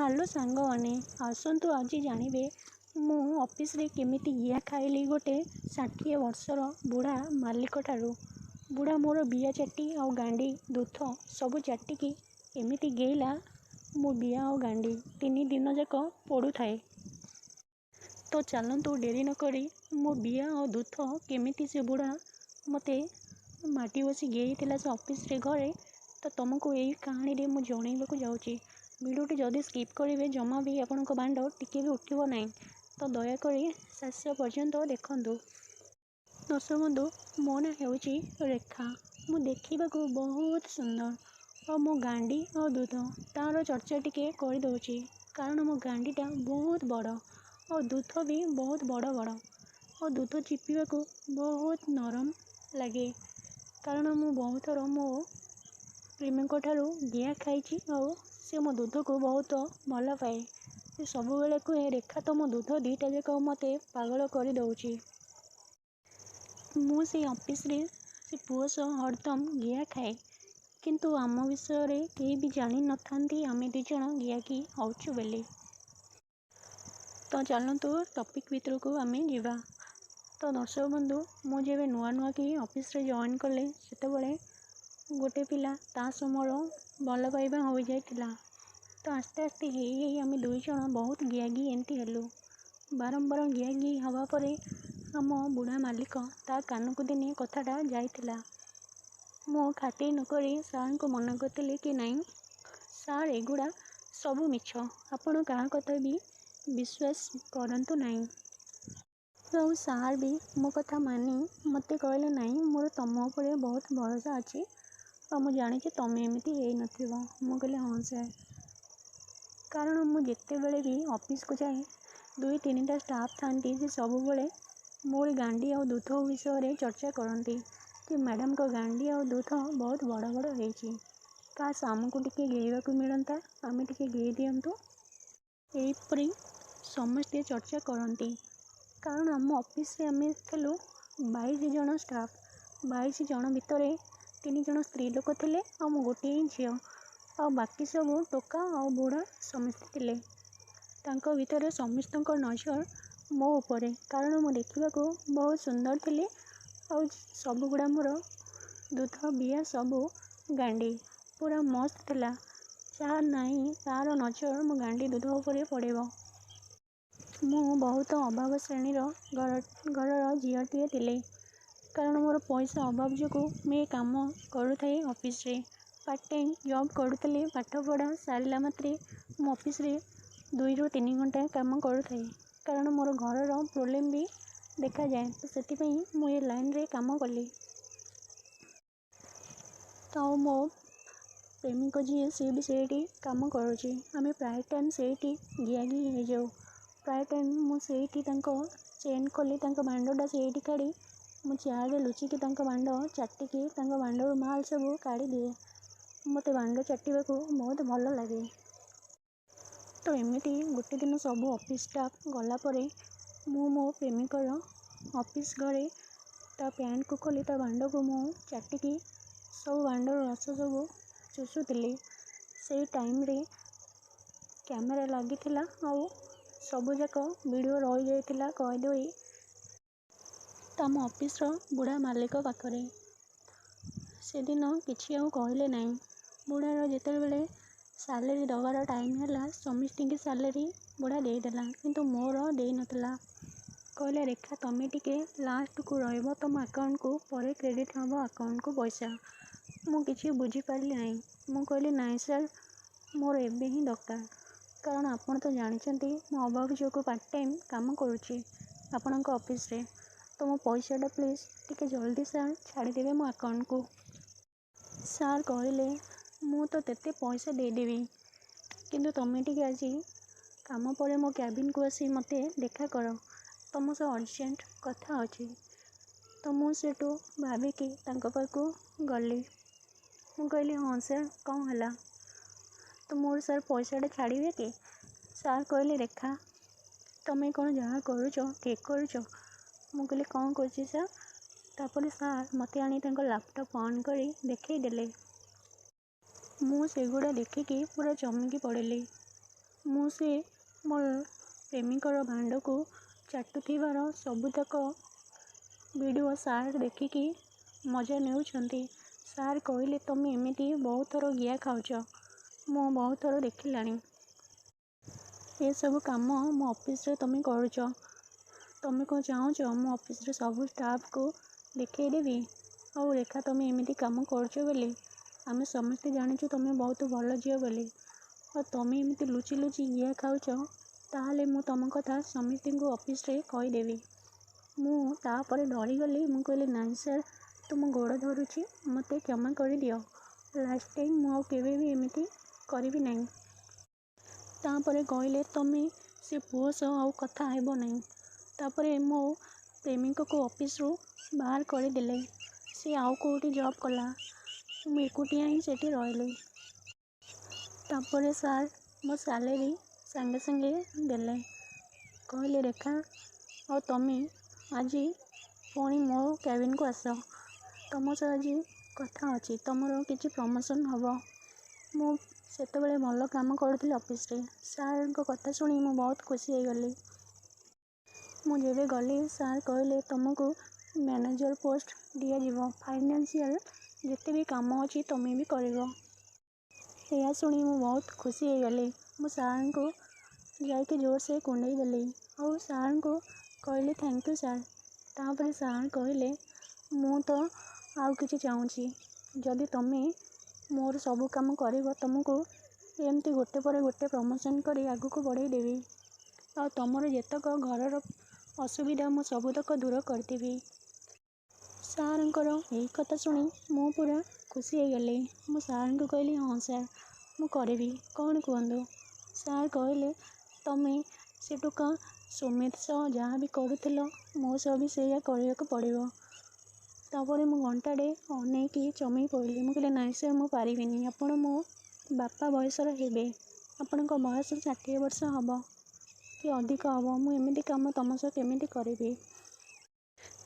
Hello ସାଙ୍ଗମାନେ, ଆସନ୍ତୁ ଆଜି ଜାଣିବେ ମୁଁ ଅଫିସରେ କେମିତି ଗିହା ଖାଇଲି ଗୋଟେ 60 ବର୍ଷର ବୁଢ଼ା ମାଲିକ ଠାରୁ। ବୁଢ଼ା ମୋର ବିଆ ଚାଟି ଆଉ ଗାଣ୍ଡି ଦୁଧ ସବୁ ଚାଟିକି ଏମିତି ଗେଇଲା, ମୋ ବିଆ ଆଉ ଗାଣ୍ଡି 3 ଦିନ ଯାକ ପୋଡ଼ୁଥାଏ। ତ ଚାଲନ୍ତୁ ଡେରି ନକରି ମୋ ବିଆ ଆଉ ଦୁଧ କେମିତି ସେ ବୁଢ଼ା ମୋତେ ମାଡ଼ି ବସି ଗେଇଥିଲା ସେ ଅଫିସରେ ଘରେ, ତ ତୁମକୁ ଏଇ କାହାଣୀରେ ମୁଁ ଜଣେଇବାକୁ ଯାଉଛି। ଭିଡ଼ିଓଟି ଯଦି ସ୍କିପ୍ କରିବେ, ଜମା ବି ଆପଣଙ୍କ ବାଣ୍ଡ ଟିକେ ବି ଉଠିବ ନାହିଁ। ତ ଦୟାକରି ଶେଷ ପର୍ଯ୍ୟନ୍ତ ଦେଖନ୍ତୁ। ଦର୍ଶକ ବନ୍ଧୁ, ମୋ ନାଁ ହେଉଛି ରେଖା। ମୁଁ ଦେଖିବାକୁ ବହୁତ ସୁନ୍ଦର ଆଉ ମୋ ଗାଣ୍ଡି ଆଉ ଦୁଧ ତା'ର ଚର୍ଚ୍ଚା ଟିକେ କରିଦେଉଛି, କାରଣ ମୋ ଗାଣ୍ଡିଟା ବହୁତ ବଡ଼ ଆଉ ଦୁଧ ବି ବହୁତ ବଡ଼ ବଡ଼ ଆଉ ଦୁଧ ଚିପିବାକୁ ବହୁତ ନରମ ଲାଗେ, କାରଣ ମୁଁ ବହୁତ ଥର ମୋ ପ୍ରେମିକ ଠାରୁ ଗିହା ଖାଇଛି ଆଉ ସେ ମୋ ଦୁଧକୁ ବହୁତ ଭଲ ପାଏ। ସେ ସବୁବେଳେ କୁହେ, ରେଖା ତୁମ ଦୁଧ ଦୁଇଟା ଯାକ ମୋତେ ପାଗଳ କରିଦେଉଛି। ମୁଁ ସେଇ ଅଫିସରେ ସେ ପୁଅ ସହ ହରଦମ ଗିହା ଖାଏ, କିନ୍ତୁ ଆମ ବିଷୟରେ କେହି ବି ଜାଣିନଥାନ୍ତି ଆମେ ଦୁଇ ଜଣ ଗିହା ହେଉଛୁ ବୋଲି। ତ ଚାଲନ୍ତୁ ଟପିକ୍ ଭିତରକୁ ଆମେ ଯିବା। ତ ଦର୍ଶକ ବନ୍ଧୁ, ମୁଁ ଯେବେ ନୂଆ ନୂଆ କି ଅଫିସରେ ଜଏନ୍ କଲି, ସେତେବେଳେ ଗୋଟେ ପିଲା ତା ସହ ମୋର ଭଲ ପାଇବା ହୋଇଯାଇଥିଲା। ତ ଆସ୍ତେ ଆସ୍ତେ ହେଇ ହେଇ ଆମେ ଦୁଇ ଜଣ ବହୁତ ଗିହାଗିହି ଏମିତି ହେଲୁ। ବାରମ୍ବାର ଗିହାଗିହି ହେବା ପରେ ଆମ ବୁଢ଼ା ମାଲିକ ତା କାନକୁ ଦିନେ କଥାଟା ଯାଇଥିଲା। ମୁଁ ଖାତିର ନକରି ସାର୍ଙ୍କୁ ମନା କରିଥିଲି କି ନାଇଁ ସାର୍, ଏଗୁଡ଼ା ସବୁ ମିଛ, ଆପଣ କାହା କଥା ବି ବିଶ୍ୱାସ କରନ୍ତୁ ନାହିଁ। ଆଉ ସାର୍ ବି ମୋ କଥା ମାନି ମୋତେ କହିଲେ, ନାଇଁ, ମୋର ତୁମ ଉପରେ ବହୁତ ଭରସା ଅଛି ଆଉ ମୁଁ ଜାଣିଛି ତୁମେ ଏମିତି ହେଇନଥିବ। ମୁଁ କହିଲି ହଁ ସାର୍, କାରଣ ମୁଁ ଯେତେବେଳେ ବି ଅଫିସକୁ ଯାଏ, 2 3ଟା ଷ୍ଟାଫ୍ ଥାଆନ୍ତି, ସେ ସବୁବେଳେ ମୋର ଗାଣ୍ଡି ଆଉ ଦୁଧ ବିଷୟରେ ଚର୍ଚ୍ଚା କରନ୍ତି କି ମ୍ୟାଡ଼ାମଙ୍କ ଗାଣ୍ଡି ଆଉ ଦୁଧ ବହୁତ ବଡ଼ ବଡ଼ ହେଇଛି, କାସ୍ ଆମକୁ ଟିକେ ଗେଇବାକୁ ମିଳନ୍ତା, ଆମେ ଟିକେ ଗେଇ ଦିଅନ୍ତୁ। ଏହିପରି ସମସ୍ତେ ଚର୍ଚ୍ଚା କରନ୍ତି, କାରଣ ଆମ ଅଫିସରେ ଆମେ ଥିଲୁ 22 ଜଣ ଷ୍ଟାଫ୍। 22 ଜଣ ଭିତରେ 3 ଜଣ ସ୍ତ୍ରୀ ଲୋକ ଥିଲେ ଆଉ ମୁଁ ଗୋଟିଏ ହିଁ ଝିଅ, ଆଉ ବାକି ସବୁ ଟୋକା ଆଉ ବୁଢ଼ା ସମସ୍ତେ ଥିଲେ। ତାଙ୍କ ଭିତରେ ସମସ୍ତଙ୍କ ନଜର ମୋ ଉପରେ, କାରଣ ମୁଁ ଦେଖିବାକୁ ବହୁତ ସୁନ୍ଦର ଥିଲି ଆଉ ସବୁଗୁଡ଼ା ମୋର ଦୁଧ ବିଆ ସବୁ ଗାଣ୍ଡି ପୁରା ମସ୍ତ ଥିଲା। ଯାହା ନାହିଁ ତା'ର ନଜର ମୋ ଗାଣ୍ଡି ଦୁଧ ଉପରେ ପଡ଼ିବ। ମୁଁ ବହୁତ ଅଭାବ ଶ୍ରେଣୀର ଘରର ଝିଅଟିଏ ଥିଲି, କାରଣ ମୋର ପଇସା ଅଭାବ ଯୋଗୁଁ ମୁଁ ଏ କାମ କରୁଥାଏ। ଅଫିସରେ ପାର୍ଟ ଟାଇମ୍ ଜବ୍ କରୁଥିଲି। ପାଠପଢ଼ା ସାରିଲା ମାତ୍ରେ ମୁଁ ଅଫିସରେ 2ରୁ 3 ଘଣ୍ଟା କାମ କରୁଥାଏ, କାରଣ ମୋର ଘରର ପ୍ରୋବ୍ଲେମ୍ ବି ଦେଖାଯାଏ, ତ ସେଥିପାଇଁ ମୁଁ ଏ ଲାଇନ୍ରେ କାମ କଲି। ତ ମୋ ପ୍ରେମିକ ଯିଏ, ସିଏ ବି ସେଇଠି କାମ କରୁଛି। ଆମେ ପ୍ରାୟ ଟାଇମ୍ ସେଇଠି ଗିହାଗିହି ହେଇଯାଉ। ପ୍ରାୟ ଟାଇମ୍ ମୁଁ ସେଇଠି ତାଙ୍କ ଚେନ୍ ଖୋଲି ତାଙ୍କ ବାଣ୍ଡଟା ସେଇଠି କାଢ଼ି ମୁଁ ଚେୟାରରେ ଲୁଚିକି ତାଙ୍କ ବାଣ୍ଡ ଚାଟିକି ତାଙ୍କ ବାଣ୍ଡରୁ ମାଲ ସବୁ କାଢ଼ିଦିଏ। ମୋତେ ବାଣ୍ଡ ଚାଟିବାକୁ ବହୁତ ଭଲ ଲାଗେ। ତ ଏମିତି ଗୋଟେ ଦିନ ସବୁ ଅଫିସ୍ ଷ୍ଟାଫ୍ ଗଲା ପରେ ମୁଁ ମୋ ପ୍ରେମିକର ଅଫିସ୍ ଘରେ ତା ପ୍ୟାଣ୍ଟକୁ ଖୋଲି ତା ବାଣ୍ଡକୁ ମୁଁ ଚାଟିକି ସବୁ ବାଣ୍ଡର ରସ ସବୁ ଚୁଷୁଥିଲି। ସେଇ ଟାଇମ୍ରେ କ୍ୟାମେରା ଲାଗିଥିଲା ଆଉ ସବୁଯାକ ଭିଡ଼ିଓ ରହିଯାଇଥିଲା କଏଦ ହୋଇ ତ ଆମ ଅଫିସର ବୁଢ଼ା ମାଲିକ ପାଖରେ। ସେଦିନ କିଛି ଆଉ କହିଲେ ନାହିଁ। ବୁଢ଼ାର ଯେତେବେଳେ ସାଲେରୀ ଦେବାର ଟାଇମ୍ ହେଲା, ସମସ୍ତଙ୍କୁ ସାଲେରୀ ବୁଢ଼ା ଦେଇଦେଲା, କିନ୍ତୁ ମୋର ଦେଇନଥିଲା। କହିଲା, ରେଖା ତୁମେ ଟିକେ ଲାଷ୍ଟକୁ ରହିବ, ତୁମ ଆକାଉଣ୍ଟକୁ ପରେ କ୍ରେଡ଼ିଟ୍ ହେବ ଆକାଉଣ୍ଟକୁ ପଇସା। ମୁଁ କିଛି ବୁଝିପାରିଲି ନାହିଁ। ମୁଁ କହିଲି, ନାଇଁ ସାର୍, ମୋର ଏବେ ହିଁ ଦରକାର, କାରଣ ଆପଣ ତ ଜାଣିଛନ୍ତି ମୁଁ ଅଭାବ ଯୋଗୁଁ ପାର୍ଟ ଟାଇମ୍ କାମ କରୁଛି ଆପଣଙ୍କ ଅଫିସରେ, ତ ମୋ ପଇସାଟା ପ୍ଲିଜ୍ ଟିକେ ଜଲ୍ଦି ସାର୍ ଛାଡ଼ିଦେବେ ମୋ ଆକାଉଣ୍ଟକୁ। ସାର୍ କହିଲେ, ମୁଁ ତ ତତେ ପଇସା ଦେଇଦେବି, କିନ୍ତୁ ତୁମେ ଟିକେ ଆଜି କାମ ପରେ ମୋ କ୍ୟାବିନ୍କୁ ଆସି ମୋତେ ଦେଖା କର, ତୁମ ସହ ଅର୍ଜେଣ୍ଟ କଥା ଅଛି। ତ ମୁଁ ସେଠୁ ଭାବିକି ତାଙ୍କ ପାଖକୁ ଗଲି। ମୁଁ କହିଲି, ହଁ ସାର୍, କ'ଣ ହେଲା? ତ ମୋର ସାର୍ ପଇସାଟା ଛାଡ଼ିବେ କି? ସାର୍ କହିଲେ, ରେଖା ତୁମେ କ'ଣ ଯାହା କରୁଛ ଠିକ୍ କରୁଛ? ମୁଁ କହିଲି, କ'ଣ କରୁଛି ସାର୍? ତାପରେ ସାର୍ ମୋତେ ଆଣି ତାଙ୍କ ଲାପଟପ୍ ଅନ୍ କରି ଦେଖେଇଦେଲେ। ମୁଁ ସେଗୁଡ଼ା ଦେଖିକି ପୁରା ଚମକି ପଡ଼ିଲି। ମୁଁ ସେ ମୋ ପ୍ରେମିକର ଭାଣ୍ଡକୁ ଚାଟୁଥିବାର ସବୁତକ ଭିଡ଼ିଓ ସାର୍ ଦେଖିକି ମଜା ନେଉଛନ୍ତି। ସାର୍ କହିଲେ, ତମେ ଏମିତି ବହୁତ ଥର ଗିଆ ଖାଉଛ, ମୁଁ ବହୁତ ଥର ଦେଖିଲାଣି। ଏସବୁ କାମ ମୋ ଅଫିସରେ ତମେ କରୁଛ। ତମେ କ'ଣ ଚାହୁଁଛ ମୁଁ ଅଫିସରେ ସବୁ ଷ୍ଟାଫ୍କୁ ଦେଖେଇଦେବି ଆଉ ରେଖା ତମେ ଏମିତି କାମ କରୁଛ ବୋଲି? ଆମେ ସମସ୍ତେ ଜାଣିଛୁ ତମେ ବହୁତ ଭଲ ଝିଅ ବୋଲି, ଆଉ ତମେ ଏମିତି ଲୁଚି ଲୁଚି ଗିଆ ଖାଉଛ, ତାହେଲେ ମୁଁ ତମ କଥା ସମସ୍ତଙ୍କୁ ଅଫିସରେ କହିଦେବି। ମୁଁ ତାପରେ ଡରିଗଲି। ମୁଁ କହିଲି, ନାଇଁ ସାର୍, ତୁମ ଗୋଡ଼ ଧରୁଛି, ମୋତେ କ୍ଷମା କରିଦିଅ, ଲାଷ୍ଟ ଟାଇମ୍, ମୁଁ ଆଉ କେବେ ବି ଏମିତି କରିବି ନାହିଁ। ତାପରେ କହିଲେ, ତମେ ସେ ପୁଅ ସହ ଆଉ କଥା ହେବ ନାହିଁ। ତାପରେ ମୋ ପ୍ରେମିକକୁ ଅଫିସରୁ ବାହାର କରିଦେଲେ। ସେ ଆଉ କେଉଁଠି ଜବ୍ କଲା। ମୁଁ ଏକୁଟିଆ ହିଁ ସେଠି ରହିଲି। ତାପରେ ସାର୍ ମୋ ସାଲେରୀ ସାଙ୍ଗେ ସାଙ୍ଗେ ଦେଲେ। କହିଲେ, ରେଖା, ଆଉ ତମେ ଆଜି ପୁଣି ମୋ କ୍ୟାବିନ୍କୁ ଆସ, ତମ ସହ ଆଜି କଥା ଅଛି, ତମର କିଛି ପ୍ରମୋସନ୍ ହେବ। ମୁଁ ସେତେବେଳେ ଭଲ କାମ କରୁଥିଲି ଅଫିସରେ। ସାର୍ଙ୍କ କଥା ଶୁଣି ମୁଁ ବହୁତ ଖୁସି ହେଇଗଲି। ମୁଁ ଯେବେ ଗଲି, ସାର୍ କହିଲେ, ତମକୁ ମ୍ୟାନେଜର୍ ପୋଷ୍ଟ ଦିଆଯିବ, ଫାଇନାନ୍ସିଆଲ୍ ଯେତେ ବି କାମ ଅଛି ତମେ ବି କରିବ। ଏହା ଶୁଣି ମୁଁ ବହୁତ ଖୁସି ହେଇଗଲି। ମୁଁ ସାର୍ଙ୍କୁ ଯାଇକି ଜୋରସେ କୁଣ୍ଡେଇ ଦେଲି ଆଉ ସାର୍ଙ୍କୁ କହିଲି, thank you sir. ତାପରେ ସାର୍ କହିଲେ, ମୁଁ ତ ଆଉ କିଛି ଚାହୁଁଛି, ଯଦି ତମେ ମୋର ସବୁ କାମ କରିବ, ତମକୁ ଏମିତି ଗୋଟେ ପରେ ଗୋଟେ ପ୍ରମୋସନ୍ କରି ଆଗକୁ ବଢ଼େଇ ଦେବି, ଆଉ ତମର ଯେତକ ଘରର ଅସୁବିଧା ମୁଁ ସବୁତକ ଦୂର କରିଦେବି। ସାର୍ଙ୍କର ଏହି କଥା ଶୁଣି ମୁଁ ପୁରା ଖୁସି ହେଇଗଲି। ମୁଁ ସାର୍ଙ୍କୁ କହିଲି, ହଁ ସାର୍, ମୁଁ କରିବି, କ'ଣ କୁହନ୍ତୁ। ସାର୍ କହିଲେ, ତମେ ସେ ଟୋକା ସୁମିତ ସହ ଯାହା ବି କରୁଥିଲ, ମୋ ସହ ବି ସେଇଆ କରିବାକୁ ପଡ଼ିବ। ତାପରେ ମୁଁ ଘଣ୍ଟାଟେ ଅନେଇକି ଚମକି ପଡ଼ିଲି। ମୁଁ କହିଲି, ନାଇଁ ସାର୍, ମୁଁ ପାରିବିନି। ଆପଣ ମୋ ବାପା ବୟସର ହେବେ, ଆପଣଙ୍କ ବୟସ 60 ବର୍ଷ ହେବ କି ଅଧିକ ହେବ, ମୁଁ ଏମିତି କାମ ତମ ସହ କେମିତି କରିବି?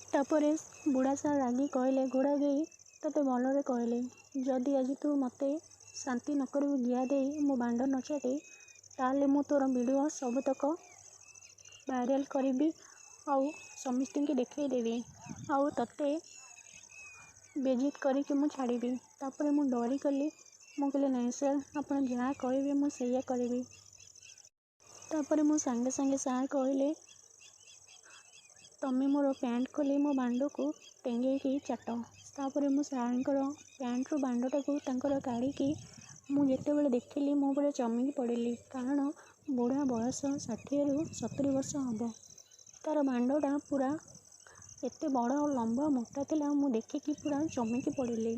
ତାପରେ ବୁଢ଼ା ସାର୍ ରାଗି କହିଲେ, ଘୋଡ଼ା ଗେଇ, ତୋତେ ଭଲରେ କହିଲି, ଯଦି ଆଜି ତୁ ମୋତେ ଶାନ୍ତି ନ କରିବୁ ଗିଆ ଦେଇ ମୋ ବାଣ୍ଡ ନ ଚାଟି, ତାହେଲେ ମୁଁ ତୋର ଭିଡ଼ିଓ ସବୁତକ ଭାଇରାଲ୍ କରିବି ଆଉ ସମସ୍ତଙ୍କୁ ଦେଖେଇଦେବି ଆଉ ତୋତେ ବେଜିତ କରିକି ମୁଁ ଛାଡ଼ିବି। ତାପରେ ମୁଁ ଡରିଗଲି। ମୁଁ କହିଲି, ନାଇଁ ସାର୍, ଆପଣ ଯାହା କହିବେ ମୁଁ ସେଇଆ କରିବି। ତାପରେ ମୁଁ ସାଙ୍ଗେ ସାଙ୍ଗେ, ସାର୍ କହିଲେ, ତମେ ମୋର ପ୍ୟାଣ୍ଟ ଖୋଲି ମୋ ବାଣ୍ଡକୁ ଟେଙ୍ଗେଇକି ଚାଟ। ତାପରେ ମୁଁ ସାର୍ଙ୍କର ପ୍ୟାଣ୍ଟରୁ ବାଣ୍ଡଟାକୁ ତାଙ୍କର କାଢ଼ିକି ମୁଁ ଯେତେବେଳେ ଦେଖିଲି, ମୁଁ ପୁରା ଚମକି ପଡ଼ିଲି। କାରଣ ବୁଢ଼ା ବୟସ 60ରୁ 70 ବର୍ଷ ହେବ, ତା'ର ବାଣ୍ଡଟା ପୁରା ଏତେ ବଡ଼, ଲମ୍ବା, ମୋଟା ଥିଲା। ମୁଁ ଦେଖିକି ପୁରା ଚମକି ପଡ଼ିଲି।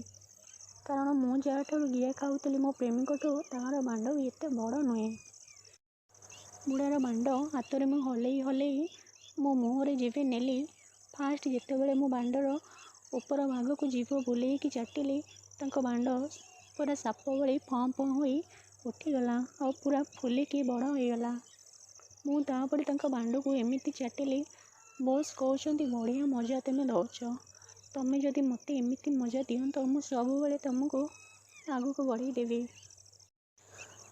କାରଣ ମୁଁ ଯାହାଠାରୁ ଗିଆ ଖାଉଥିଲି, ମୋ ପ୍ରେମିକଠୁ, ତାହାର ବାଣ୍ଡ ବି ଏତେ ବଡ଼ ନୁହେଁ। ବୁଢ଼ାର ବାଣ୍ଡ ହାତରେ ମୁଁ ହଲେଇ ହଲେଇ ମୋ ମୁହଁରେ ଯେବେ ନେଲି, ଫାଷ୍ଟ ଯେତେବେଳେ ମୁଁ ବାଣ୍ଡର ଉପର ଭାଗକୁ ଜିଭ ବୁଲେଇକି ଚାଟିଲି, ତାଙ୍କ ବାଣ୍ଡ ପୁରା ସାପ ଭଳି ଫଁ ଫଁ ହୋଇ ଉଠିଗଲା ଆଉ ପୁରା ଫୁଲିକି ବଡ଼ ହେଇଗଲା। ମୁଁ ତାପରେ ତାଙ୍କ ବାଣ୍ଡକୁ ଏମିତି ଚାଟିଲି, ବସ୍ କହୁଛନ୍ତି, ବଢ଼ିଆ ମଜା ତୁମେ ଦେଉଛ। ତମେ ଯଦି ମୋତେ ଏମିତି ମଜା ଦିଅନ୍ତ, ମୁଁ ସବୁବେଳେ ତୁମକୁ ଆଗକୁ ବଢ଼େଇ ଦେବି।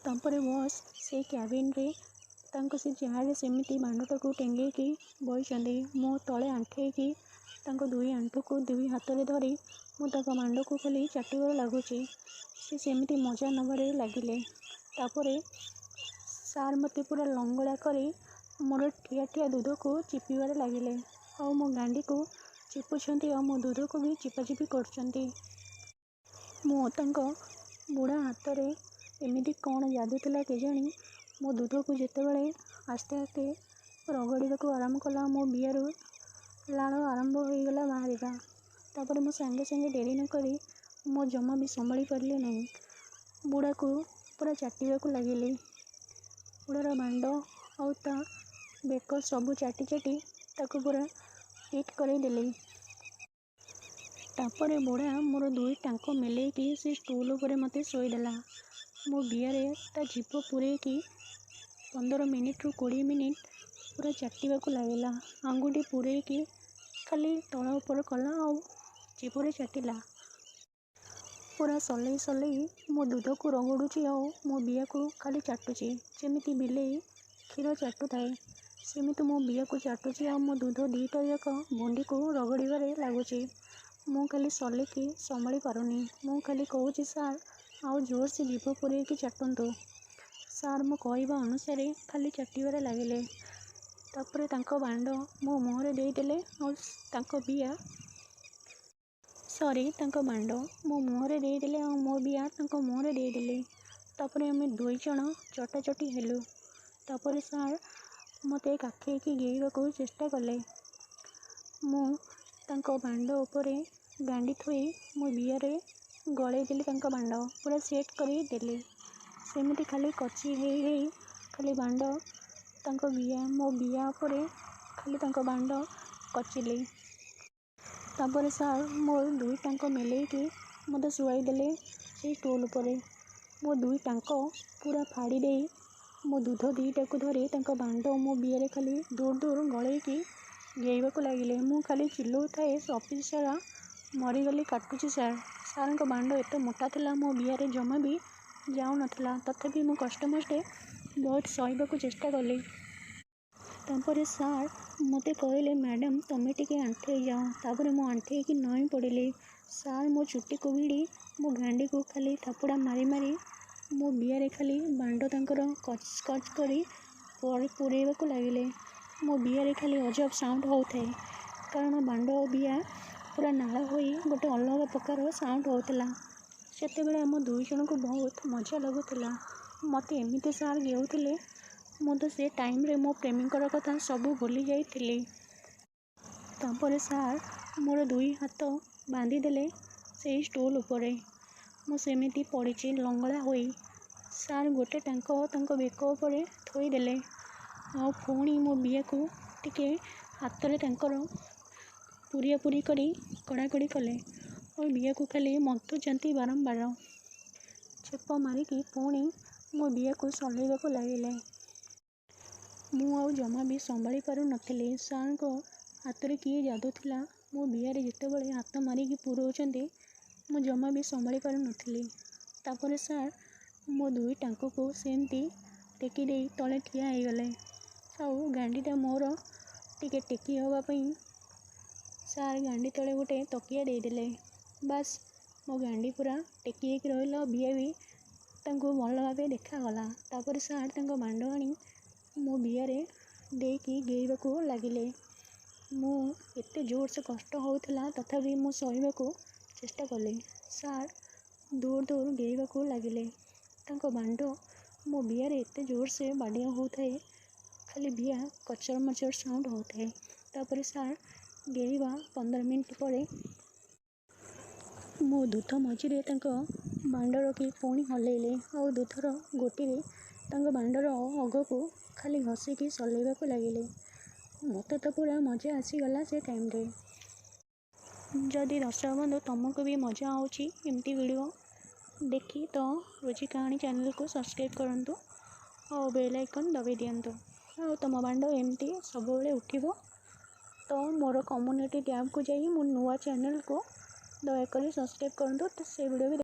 ତାପରେ ବସ୍ ସେଇ କ୍ୟାବିନ୍ରେ ତାଙ୍କ ସେ ଚେୟାରରେ ସେମିତି ବାଣ୍ଡଟାକୁ ଟେଙ୍ଗେଇକି ବଇଛନ୍ତି। ମୁଁ ତଳେ ଆଣ୍ଠେଇକି ତାଙ୍କ ଦୁଇ ଆଣ୍ଠୁକୁ ଦୁଇ ହାତରେ ଧରି ମୁଁ ତାଙ୍କ ବାଣ୍ଡକୁ ଖାଲି ଚାଟିବାରେ ଲାଗୁଛି। ସେ ସେମିତି ମଜା ନେବାରେ ଲାଗିଲେ। ତାପରେ ସାର୍ ମୋତେ ପୁରା ଲଙ୍ଗଳା କରି ମୋର ଠିଆ ଠିଆ ଦୁଧକୁ ଚିପିବାରେ ଲାଗିଲେ, ଆଉ ମୋ ଗାଣ୍ଡିକୁ ଚିପୁଛନ୍ତି ଆଉ ମୋ ଦୁଧକୁ ବି ଚିପାଚିପି କରୁଛନ୍ତି। ମୁଁ ତାଙ୍କ ବୁଢ଼ା ହାତରେ ଏମିତି କ'ଣ ଯାଦୁ ଥିଲା କେଜାଣି, ମୋ ଦୁଧକୁ ଯେତେବେଳେ ଆସ୍ତେ ଆସ୍ତେ ରଗଡ଼ିବାକୁ ଆରମ୍ଭ କଲା, ମୋ ବିଆରୁ ଲାଳ ଆରମ୍ଭ ହୋଇଗଲା ବାହାରିବା। ତାପରେ ମୁଁ ସାଙ୍ଗେ ସାଙ୍ଗେ ଡେରି ନକରି ମୋ ଜମା ବି ସମ୍ଭାଳି ପାରିଲି ନାହିଁ, ବୁଢ଼ାକୁ ପୁରା ଚାଟିବାକୁ ଲାଗିଲି। ବୁଢ଼ାର ବାଣ୍ଡ ଆଉ ତା ବେକ ସବୁ ଚାଟି ଚାଟି ତାକୁ ପୁରା ହିଟ୍ କରେଇଦେଲି। ତାପରେ ବୁଢ଼ା ମୋର ଦୁଇ ଟାଙ୍କ ମେଲେଇକି ସେ ଷ୍ଟୁଲ୍ ଉପରେ ମୋତେ ଶୋଇଦେଲା। ମୋ ବିଆରେ ତା ଜିଭ ପୂରେଇକି 15 ମିନିଟ୍ରୁ 20 ମିନିଟ୍ ପୁରା ଚାଟିବାକୁ ଲାଗିଲା। ଆଙ୍ଗୁଠି ପୂରେଇକି ଖାଲି ତଳ ଉପର କଲା ଆଉ ଜିଭରେ ଚାଟିଲା। ପୁରା ସଲେଇ ସଲେଇ ମୋ ଦୁଧକୁ ରଗଡ଼ୁଛି ଆଉ ମୋ ବିଆକୁ ଖାଲି ଚାଟୁଛି। ଯେମିତି ବିଲେଇ କ୍ଷୀର ଚାଟୁଥାଏ, ସେମିତି ମୋ ବିଆକୁ ଚାଟୁଛି ଆଉ ମୋ ଦୁଧ ଦୁଇଟା ଯାକ ଭୁଣ୍ଡିକୁ ରଗଡ଼ିବାରେ ଲାଗୁଛି। ମୁଁ ଖାଲି ସଲେଇକି ସମ୍ଭାଳି ପାରୁନି। ମୁଁ ଖାଲି କହୁଛି, ସାର୍, ଆଉ ଜୋରସେ ଜିଭ ପୂରେଇକି ଚାଟନ୍ତୁ। ସାର୍ ମୋ କହିବା ଅନୁସାରେ ଖାଲି ଚାଟିବାରେ ଲାଗିଲେ। ତାପରେ ତାଙ୍କ ବାଣ୍ଡ ମୋ ମୁହଁରେ ଦେଇଦେଲେ ଆଉ ତାଙ୍କ ବିଆ, ସରି, ତାଙ୍କ ବାଣ୍ଡ ମୋ ମୁହଁରେ ଦେଇଦେଲେ ଆଉ ମୋ ବିଆ ତାଙ୍କ ମୁହଁରେ ଦେଇଦେଲି। ତାପରେ ଆମେ ଦୁଇ ଜଣ ଚଟାଚଟି ହେଲୁ। ତାପରେ ସାର୍ ମୋତେ କାଖେଇକି ଗେହିବାକୁ ଚେଷ୍ଟା କଲେ। ମୁଁ ତାଙ୍କ ବାଣ୍ଡ ଉପରେ ଗାଣ୍ଡି ଥୋଇ ମୋ ବିଆରେ ଗଳେଇ ଦେଲି। ତାଙ୍କ ବାଣ୍ଡ ପୁରା ସେଟ୍ କରି ଦେଲି। ସେମିତି ଖାଲି କଚି ହେଇ ହେଇ ଖାଲି ବାଣ୍ଡ ତାଙ୍କ ବିଆ, ମୋ ବିଆ ଉପରେ ଖାଲି ତାଙ୍କ ବାଣ୍ଡ କଚିଲି। ତାପରେ ସାର୍ ମୋ ଦୁଇ ଟାଙ୍କ ମେଲେଇକି ମୋତେ ଶୁଆଇ ଦେଲେ ସେଇ ଷ୍ଟୁଲ୍ ଉପରେ। ମୋ ଦୁଇ ଟାଙ୍କ ପୁରା ଫାଡ଼ି ଦେଇ ମୋ ଦୁଧ ଦୁଇଟାକୁ ଧରି ତାଙ୍କ ବାଣ୍ଡ ମୋ ବିଆରେ ଖାଲି ଦୂର ଦୂର ଗଳେଇକି ଗେହିବାକୁ ଲାଗିଲେ। ମୁଁ ଖାଲି ଚିଲଉଥାଏ ଅଫିସ୍ ସାରା, ମରିଗଲି, କାଟୁଛି ସାର୍। ସାର୍ଙ୍କ ବାଣ୍ଡ ଏତେ ମୋଟା ଥିଲା, ମୋ ବିଆରେ ଜମା ବି ଯାଉନଥିଲା। ତଥାପି ମୁଁ କଷ୍ଟମଷ୍ଟେ ବହୁତ ସହିବାକୁ ଚେଷ୍ଟା କଲି। ତାପରେ ସାର୍ ମୋତେ କହିଲେ, ମ୍ୟାଡ଼ାମ୍, ତମେ ଟିକେ ଆଣ୍ଠେଇ ଯାଅ। ତାପରେ ମୁଁ ଆଣ୍ଠେଇକି ନଇଁ ପଡ଼ିଲି। ସାର୍ ମୋ ଚୁଟିକୁ ଭିଡ଼ି ମୋ ଗାଣ୍ଡିକୁ ଖାଲି ଥାପୁଡ଼ା ମାରି ମାରି ମୋ ବିଆରେ ଖାଲି ବାଣ୍ଡ ତାଙ୍କର କଚ୍ କଚ୍ କରି ପୂରେଇବାକୁ ଲାଗିଲେ। ମୋ ବିଆରେ ଖାଲି ଅଜବ ସାଉଣ୍ଡ ହେଉଥାଏ, କାରଣ ବାଣ୍ଡ ଆଉ ବିଆ ପୁରା ନାଳ ହୋଇ ଗୋଟେ ଅଲଗା ପ୍ରକାର ସାଉଣ୍ଡ ହେଉଥିଲା। ସେତେବେଳେ ଆମ ଦୁଇ ଜଣଙ୍କୁ ବହୁତ ମଜା ଲାଗୁଥିଲା। ମୋତେ ଏମିତି ସାର୍ ଗେହୁଥିଲେ, ମୁଁ ତ ସେ ଟାଇମ୍ରେ ମୋ ପ୍ରେମୀଙ୍କର କଥା ସବୁ ଭୁଲି ଯାଇଥିଲି। ତାପରେ ସାର୍ ମୋର ଦୁଇ ହାତ ବାନ୍ଧିଦେଲେ ସେଇ ଷ୍ଟୁଲ୍ ଉପରେ। ମୁଁ ସେମିତି ପଡ଼ିଛି ଲଙ୍ଗଳା ହୋଇ। ସାର୍ ଗୋଟେ ଟାଙ୍କ ତାଙ୍କ ବେକ ଉପରେ ଥୋଇଦେଲେ ଆଉ ପୁଣି ମୋ ବିଆକୁ ଟିକେ ହାତରେ ତାଙ୍କର ପୁରିଆ ପୁରି କରି କଡ଼ାକଡ଼ି କଲେ ଆଉ ବିଆକୁ ଖାଲି ମନ୍ଥୁଛନ୍ତି ବାରମ୍ବାର। ଛେପ ମାରିକି ପୁଣି ମୋ ବିଆକୁ ସଲେଇବାକୁ ଲାଗିଲେ। ମୁଁ ଆଉ ଜମା ବି ସମ୍ଭାଳି ପାରୁନଥିଲି। ସାର୍ଙ୍କ ହାତରେ କି ଯାଦୁ ଥିଲା, ମୋ ବିଆରେ ଯେତେବେଳେ ହାତ ମାରିକି ପୁରଉଛନ୍ତି, ମୁଁ ଜମା ବି ସମ୍ଭାଳି ପାରୁନଥିଲି। ତାପରେ ସାର୍ ମୋ ଦୁଇ ଟାଙ୍କକୁ ସେମିତି ଟେକି ଦେଇ ତଳେ ଠିଆ ହେଇଗଲେ ଆଉ ଗାଣ୍ଡିଟା ମୋର ଟିକେ ଟେକି ହେବା ପାଇଁ ସାର୍ ଗାଣ୍ଡି ତଳେ ଗୋଟେ ତକିଆ ଦେଇଦେଲେ। ବାସ୍, ମୋ ଗାଣ୍ଡି ପୁରା ଟେକି ହେଇକି ରହିଲା ଆଉ ବିଆ ବି ତାଙ୍କୁ ଭଲ ଭାବେ ଦେଖାଗଲା। ତାପରେ ସାର୍ ତାଙ୍କ ବାଣ୍ଡ ଆଣି ମୋ ବିଆରେ ଦେଇକି ଗେହିବାକୁ ଲାଗିଲେ। ମୁଁ ଏତେ ଜୋରସେ କଷ୍ଟ ହେଉଥିଲା, ତଥାପି ମୁଁ ସହିବାକୁ ଚେଷ୍ଟା କଲି। ସାର୍ ଦୂର ଦୂର ଗେହିବାକୁ ଲାଗିଲେ। ତାଙ୍କ ବାଣ୍ଡ ମୋ ବିଆରେ ଏତେ ଜୋରସେ ବାଡ଼ିଆ ହେଉଥାଏ, ଖାଲି ବିଆ କଚର ମଚର ସାଉଣ୍ଡ ହେଉଥାଏ। ତାପରେ ସାର୍ ଗେହିବା 15 ମିନିଟ୍ ପରେ ମୋ ଦୁଧ ମଝିରେ ତାଙ୍କ ବାଣ୍ଡ ରଖି ପୁଣି ହଲେଇଲେ ଆଉ ଦୁଧର ଗୋଟିରେ ତାଙ୍କ ବାଣ୍ଡର ଅଗକୁ ଖାଲି ଘଷିକି ସଲେଇବାକୁ ଲାଗିଲେ। ମୋତେ ତ ପୁରା ମଜା ଆସିଗଲା ସେ ଟାଇମ୍ରେ। ଯଦି ଦର୍ଶକ ବନ୍ଧୁ, ତୁମକୁ ବି ମଜା ହେଉଛି ଏମିତି ଭିଡ଼ିଓ ଦେଖି, ତ ରୋଜି କାହାଣୀ ଚ୍ୟାନେଲକୁ ସବସ୍କ୍ରାଇବ୍ କରନ୍ତୁ ଆଉ ବେଲ୍ ଆଇକନ୍ ଦବାଇ ଦିଅନ୍ତୁ। ଆଉ ତୁମ ବାଣ୍ଡ ଏମିତି ସବୁବେଳେ ଉଠିବ, ତ ମୋର କମ୍ୟୁନିଟି ଟ୍ୟାବ୍କୁ ଯାଇ ମୋ ନୂଆ ଚ୍ୟାନେଲକୁ ଦୟାକରି ସବସ୍କ୍ରାଇବ୍ କରନ୍ତୁ, ତ ସେ ଭିଡ଼ିଓ ବି